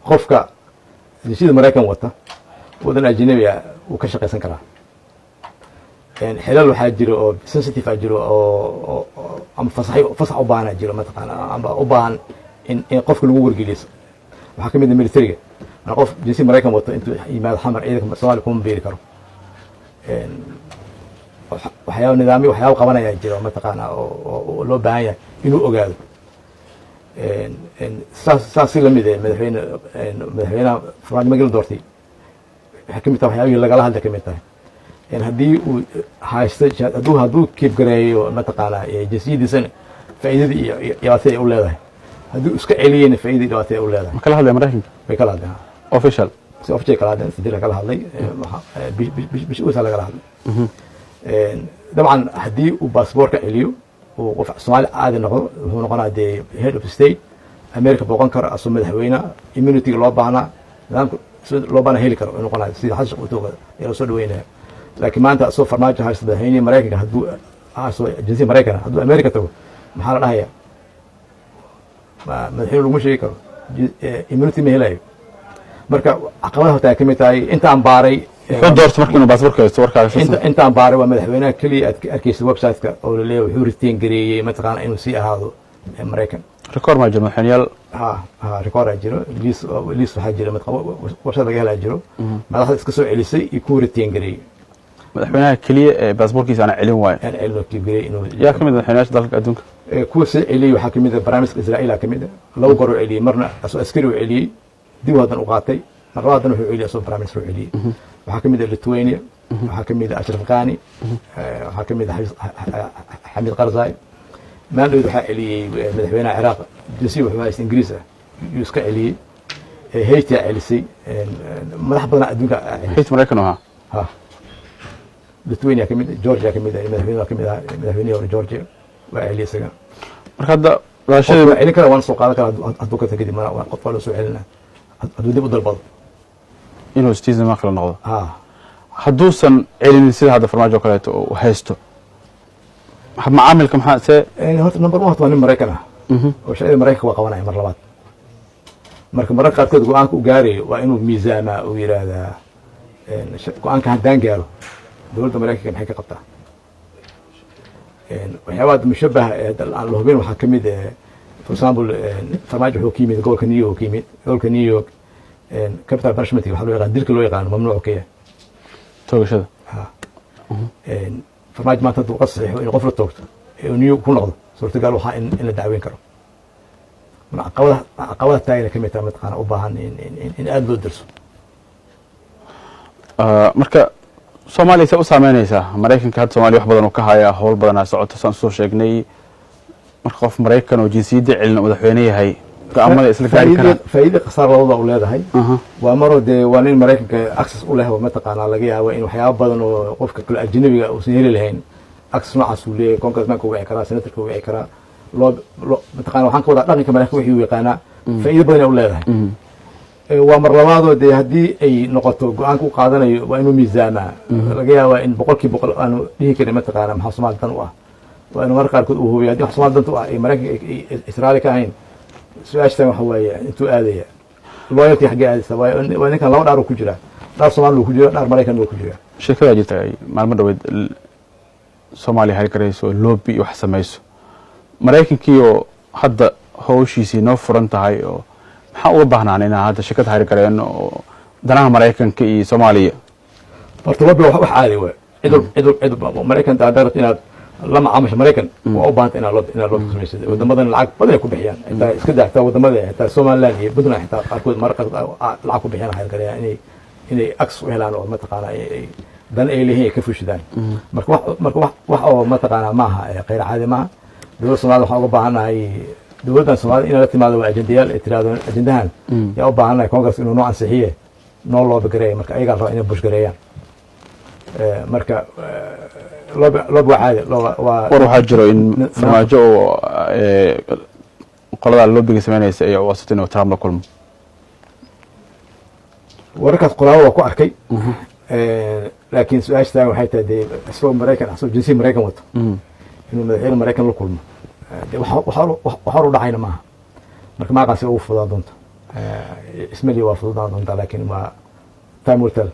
Qofka jinsiyada Maraykan wata wadan ajnabi ah wuu ka shaqaysan karaa. Xilal waxaa jiro oo sensitive a jiro oo ama fasax u baahana jiro, mataqaana, ama u baahan in qofka lagu wargeliyo. Waxaa kamid ah militariga. Mana qof jinsiya Maraykan wato intuu yimaado Xamar ciidanka Soomaaliya kuma biiri karo. Waxyaaba nidaamyo, waxyaaba qabanayaa jiro, mataqaana, oo loo baahan yahay inuu ogaado. Saas si lamid eh madaxweynaha Farmaajo markii la doortay, waxay kamid tahay waxyaabihii lagala hadlay kamid tahay. Haddii uu haysto, hadduu keep gareeyo, mataqaana, jinsiyadiisana faa'iidadii iyo dhibaatada ay u leedahay, hadduu iska celiyeyna faa'iidadii dhibaatada ay u leedahay. Ma kala hadlaya Maraykanka? Way kala hadleen. Official? Si official kala hadleen, safiirka kala hadlay, bish uusa lagala hadlay. Dabcan haddii uu baasboorka celiyo, uu qof Soomaali caadi noqdo, wuxuu noqonaa dee head of state America booqan karo asoo madaxweyne, immunity loo baahnaa, nidaamka loo baahnaa heli karo noqonaya, sida Xasan Sheekh Utoga ayaa loo soo dhaweynaya. Laakiin maanta asoo Farmaajo haysto madaxweynihii Maraykanka, hadduu haysto jinsiya Maraykan, hadduu America tago, maxaa la dhahaya? Madaxweyne laguma sheegi karo, immunity ma helayo. Marka caqabada horta ay kamid tahay intaan baaray. Muxuu doortay marka inuu baasaboorka haysto warkaaga? Intaan baaray, waa madaxweynaha keliya aad ka arkeysa website-ka oo laleeyahay wuxuu retain gareeyey, mataqaana, inuu sii ahaado Maraykan. Record maa jiro madaxweyneyaal? Ha, record aa jiro, liis waxaa jira website laga helaa jiro, madaxda iska soo celisay iyo kuwa retain gareeyey. Madaxweynaha keliya ee baasaboorkiisa aan celin waayo. Aan celin oo keep gareeyey inuu. Yaa kamid madaxweynayaasha dalka adduunka? Kuwa soo celiyey waxaa kamid ah prime minister Israa'iil aa kamid ah. Laba goor uu celiyey, marna asoo askari uu celiyey, dib hadan u qaatay, mar labaad haddana wuxuu celiyey asoo prime minister uu celiyey. Waxaa kamid ah Lithuania, waxaa kamid ah Ashraf Ghani, waxaa kamid ah Xamid Karzai. Maandhoyd waxaa celiyey madaxweynaha Ciraaq, jinsiya wuxuu haysta Ingiriis ah, yuu iska celiyey. Haiti aa celisay. Madax badan adduunka aa celisay. Haiti Maraykan ahaa? Ha, Lithuania kamid ah, Georgia kamid ah, madaxweyne waa kamid ah, madaxweynihii hore Georgia waa celiyey isaga. Marka hadda qofka dhalashadii waa celin kara, waana soo qaadan kara hadduu ka kadib qof waa loo soo celina hadduu dib u dalbado. Inuu citizen ma kala noqdo. Ha. Hadduusan celinin, sida hadda Farmaajo oo kaleeto oo haysto, macaamilka maxaa see? Horta number one, horta waa nin Maraykan ah oo sharciyada Maraykanka waa qabanaya. Mar labaad, marka mararka qaarkood go-aanka u gaarayo waa inuu miisaamaa, uu yidhaahdaa, go-aanka haddaan gaaro dowladda Maraykanka maxay ka qabtaa? Waxyaabaha mushabaha ee aan la hubin waxaa kamid eh, for example, Farmaajo wuxuu ka yimid gobolka New York, ka yimid gobolka New York. Capital punishment waxaa loo yaqaan, dilka loo yaqaano, mamnuuc ka yahay. Toogashada. Ha. Farmaajo maanta hadduu qas saxiixo in qof la toogto ee uu New York ku noqdo, suurtagal waxaa in la dacweyn karo. Marka caqabada taagana kamid tahay, mataqaana, u baahan in aada loo darso. Marka Soomaaliya see u saameyneysaa? Maraykanka hadda Soomaaliya wax badan uu ka hayaa, howl badanaa socoto, saan soo sheegnay. Marka qof Maraykan oo jinsiyadda celin oo madaxweyne yahay, go-aamada isla gaari karaan? Faa'iida khasaar labada u leedahay. Waa maroo dee waa nin Maraykanka access u leh oo, mataqaanaa, laga yaabo in waxyaabo badan oo qofka kale ajnabiga uusan heli lahayn access noocaas uu leeyahay. Congressmanka uu wici karaa, senatorka uu wici karaa, loo mataqaana, waxaan ka wadaa dhaqanka Maraykanka wixii uu yaqaanaa, faa'iido badan ay u leedahay. Waa mar labaadoo dee haddii ay noqoto go-aanka u qaadanayo waa inuu miisaamaa. Laga yaabaa in 100% aanu dhihi karin, mataqaana, maxaa Soomaali dan u ah. Waa inuu mararka qaarkood uu hubiyo haddii wax Soomaali danta u ah ay Maraykanka ay Israaili ka ahayn. Su-aashtan waxa waaye, intuu aadaya loyalty, xaggee aadaysa? Waa ninkan laba dhaar uu ku jiraa, dhaar Soomaali uu ku jira, dhaar Maraykan uu ku jiraa. Sheekadaa jirta ay maalmo dhaweyd Soomaaliya heli karayso lobby iyo wax samayso, Maraykankiioo hadda hawshiisii noo furan tahay, oo maxaa uga baahnaan inaan hadda shirkad hire gareyno oo danaha Maraykanka iyo Soomaaliya? Horta lobby wax caadi waay. Cid Maraykan haddaad rabto inaad la macaamisho Maraykan, waa u baahanta inaad lobby samaysid. Wadamadan lacag badan ay ku bixiyaan, xitaa iska daa xitaa wadamada, xitaa Somaliland iyo Puntland xitaa qaarkood mararka qaarkood lacag ku bixiyaan hire gareeyaan inay access u helaan oo, mataqaana, ay dan ay leeyihiin ay ka fushidaan. Marka wax oo, mataqaana, maaha khayr caadi maaha. Dowladda Soomaalida waxaan uga baahannahay, dowladdan Soomaalida inay la timaado waa ajendayaal ay tiraahdo, ajendahan yaa u baahannahay Congress inuu noo ansixiye, noo lobby gareeya. Marka ayagaa la rabaa inay push gareeyaan. Marka lobby waa caadi waa. War waxaa jiro in Farmaajo oo qoladaa lobbyga sameynaysa ay wasato inuu Trump la kulmo. Wararkaas qoraalo waa ku arkay, laakiin su-aasha taagan waxay tahay dee isagoo Maraykan, isagoo jinsiya Maraykan wato, inuu madaxweyne Maraykan la kulmo, dee wax hor u dhacayna maaha. Marka maaqaasi ugu fudaan doonto. Ismali waa fududaan doontaa, laakiin waa time will tell.